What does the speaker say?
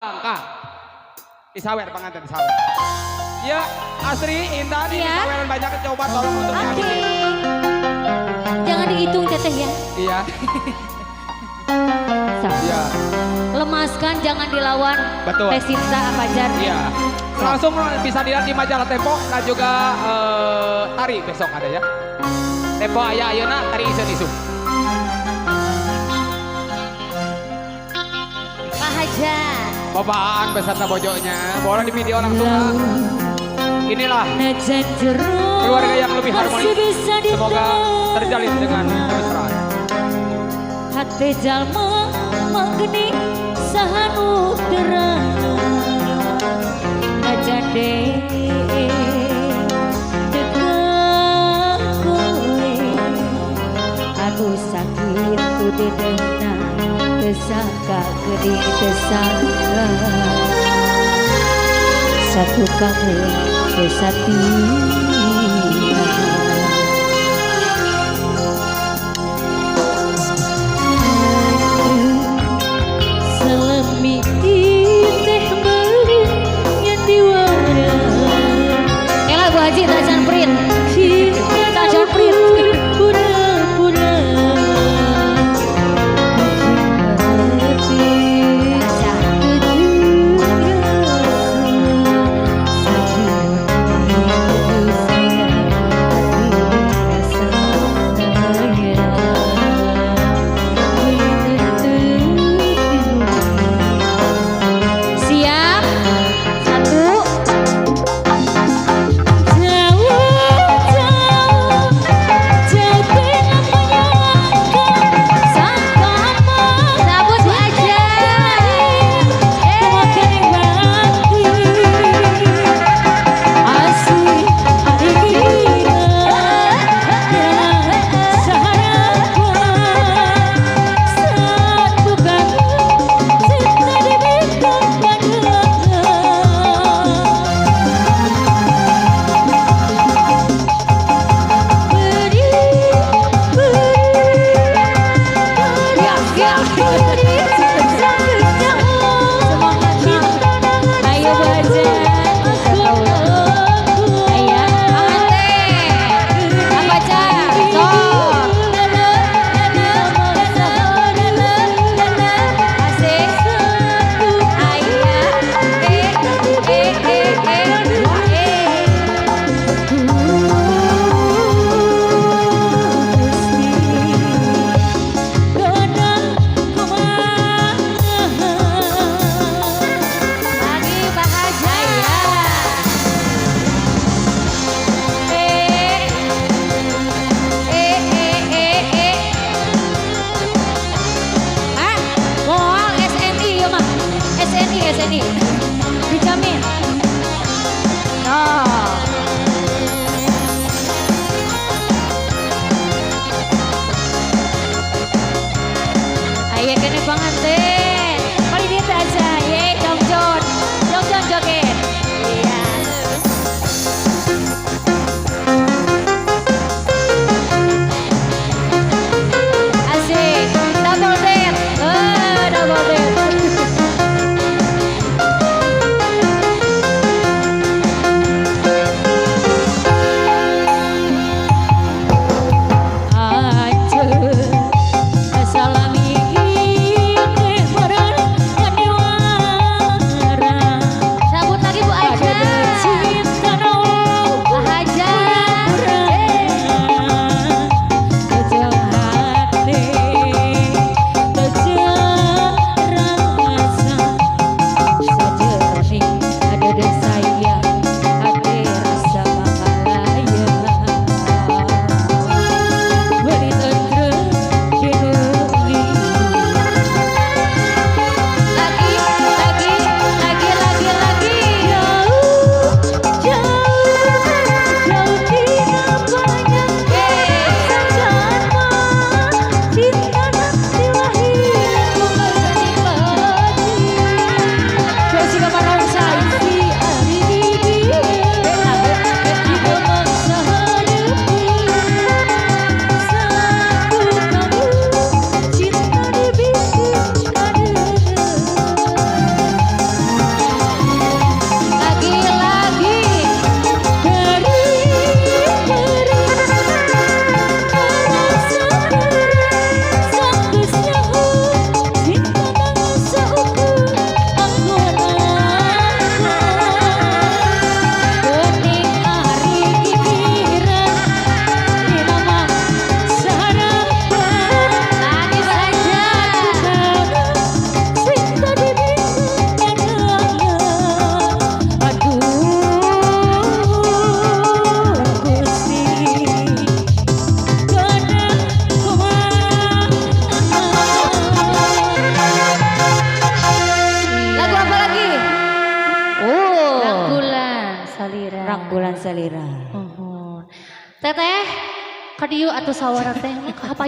Langka. Disawer panganten disawer. Ya, Asri, Intan, ini Iya. saweran banyak, coba tolong untuk Oke. diambilin. Jangan dihitung, Teteh, ya. Iya. Sok. Iya. Lemaskan, jangan dilawan. Betul. Teh Sinta Fajar. Iya. Langsung bisa dilihat di majalah Tempo dan juga Tari besok ada ya. Tempo aya ayeuna, Tari iseun isuk. Pak Hajar. Bapak Aan beserta bojoknya. Boleh di video langsung. Ah. Inilah keluarga yang lebih harmonis. Semoga terjalin dengan kemesraan. Hati jalma magni sahanu terang najan dekat kowe anu sakit ku dedehna tesangka geuning tesangka satu kamu tesatia. Salami teh beli nyandiwara. Ela Bu Haji tajan print. Tajan print. Pura-pura. Siap. Satu. Jauh, jauh, jauh tengah menyangka sangkaan Sabut Bu aja. Asih Ayo Bu Haja. Ayo, panganten. Apa aja? Sok. Asik. Aya. Eh, eh, eh, eh, eh. Lagi Pak Haja. Eh, eh, eh, eh, eh. Ah, moal SNI ya mah. SNI, SNI. Dijamin. Nah. Ayo kene panganten. Mari dia aja, ye Jongjon. Jongjon joget. Iya. Asik. Double date. Eh, double date. salira. Muhun. Teteh, kadieu atuh sawara teh apa.